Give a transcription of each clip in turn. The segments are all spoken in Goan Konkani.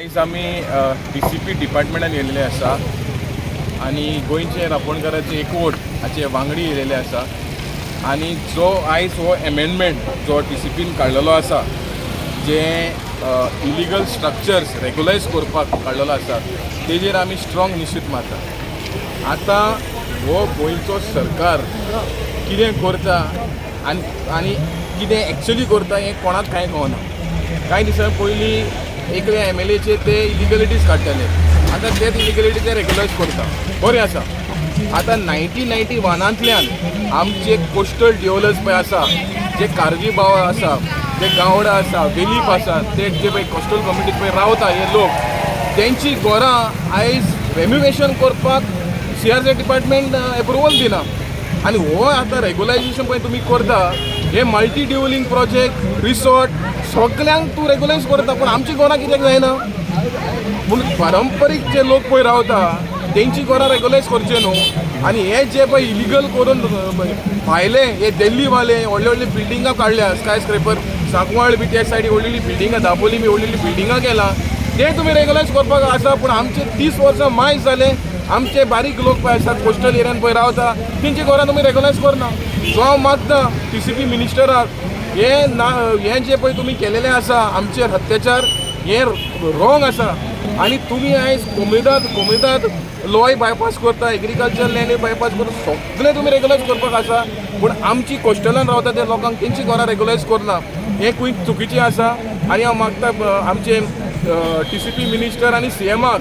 आयज आमी टीसीपी डिपार्टमेंटान येयलेले आसा आनी गोंयचे रापोणकाराचे एकवट हाचे वांगडी येयलेले आसा. आनी जो आयज हो एमेंडमेंट जो टीसीपीन काडलेलो आसा, जे इलिगल स्ट्रक्चर्स रेगुलायज करपाक काडलेलो आसा, तेजेर आमी स्ट्रॉंग निश्चित मारता. आतां हो गोंयचो सरकार कितें करता आनी कितें एक्चुली करता हें कोणाक कांय कळना. कांय दिसां पयलीं एकल्या एमएलएचे ते इलिगलिटीज काडटाले, आतां तेच इलिगलिटी ते रेगुलायज करता. बरें आसा. आतां 1991 तल्यान आमचे कोस्टल ड्वेलर्स पळय आसा, जे खारवी भाव आसा, जे गावडा आसा, वेलीप आसा, ते जे पळय कोस्टल कम्युनिटीत पळय रावता हे लोक, तेंची घरां आयज रेनिवेशन करपाक सीआरझेड डिपार्टमेंट एप्रुवल दिना. आनी हो आतां रेगुलायजेशन पळय तुमी करता, हे मल्टी ड्वेलिंग प्रोजेक्ट, रिसॉर्ट, सगल्यांक तूं रेगुलायज करता, पूण आमची घरां कित्याक जायना? पूण पारंपरीक जे लोक पळय रावता तेंची घरां रेगुलायज करचे न्हू. आनी हे जे पळय इलिगल करून भायले हे दिल्लीवाले व्हडले व्हडले बिल्डिंगां काडल्या, स्काय स्क्रेपर, सांकवाळ बी त्या सायडी व्हडली व्हडली बिल्डिंगां, दाबोली बी व्हडली व्हडली बिल्डिंगां केला, ते तुमी रेगुलायज करपाक आसा. पूण आमचे 30 वर्सां मायज जाले, आमचे बारीक लोक पळय आसात, कोस्टल एरियान पळय रावता, तेंची घरां तुमी रेगुलायज करना. सो हांव मागता टीसीपी मिनिस्टराक, हे ना, हें जें पळय तुमी केलेलें आसा आमचेर अत्याचार, हें रॉंग आसा. आनी तुमी आयज कोमुनिदाद लॉय बायपास करता, एग्रीकल्चर लँडूय बायपास करता, सगळें तुमी रेगुलायज करपाक आसा, पूण आमची कोस्टलान रावता त्या लोकांक तेंची घरां रेगुलायज करना, हें खूब चुकीचें आसा. आनी हांव मागता आमचे टीसीपी मिनिस्टर आनी सीएमाक,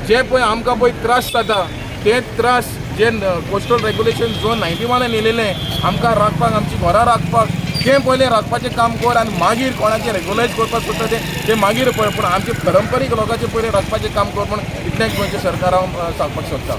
जे पळय आमकां पळय त्रास जाता, ते त्रास जे कोस्टल रेग्युलेशन झोन 91 येयलेलें आमकां राखपाक, आमची घरां राखपाक, तें पयलें राखपाचें काम कर आनी मागीर कोणाचें रेगुलायज करपाक सोदता तें तें मागीर पळय, पूण आमचे परंपरीक लोकांचें पयलें राखपाचें काम कर म्हूण इतलेंच गोंयचें सरकार हांव सांगपाक सोदता.